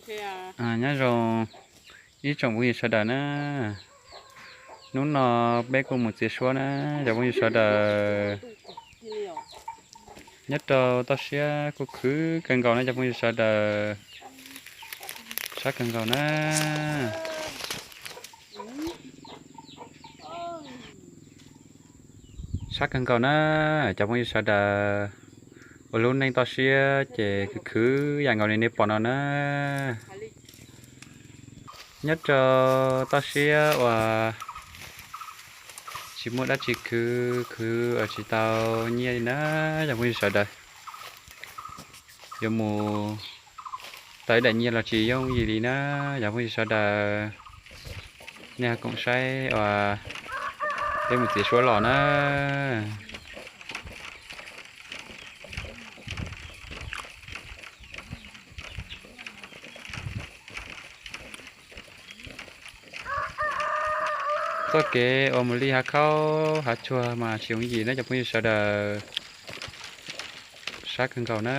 Nyob zoo ib tsoom phooj ywg sawv daws na, hnub no peb kuj mus txiav suab na cov phooj ywg sawv daws. Nyob rau toj siab kuj khwv kawg nkaus na cov phooj ywg sawv daws, sab kawg nkaus na. Sab kawg nkaus na cov phooj ywg sawv daws, ua lub neej toj siab ces khwv khwv yam nkaus li nej pom no na. Nyob rau toj siab uas tsis muaj dab tsi khwv, khwv uas tsis tau nyiaj li na cov phooj ywg sawv daws. Yuav mus tau ib daim nyiaj los tsis yooj yim li na cov phooj ywg sawv daws. Nej ho koom saib uas peb mus txiav suab los na. Txoj kev uas mus li hav khaub hav tsuag mas tsis yooj yim na cov phooj ywg sawv daws, sab kawg nkaus na.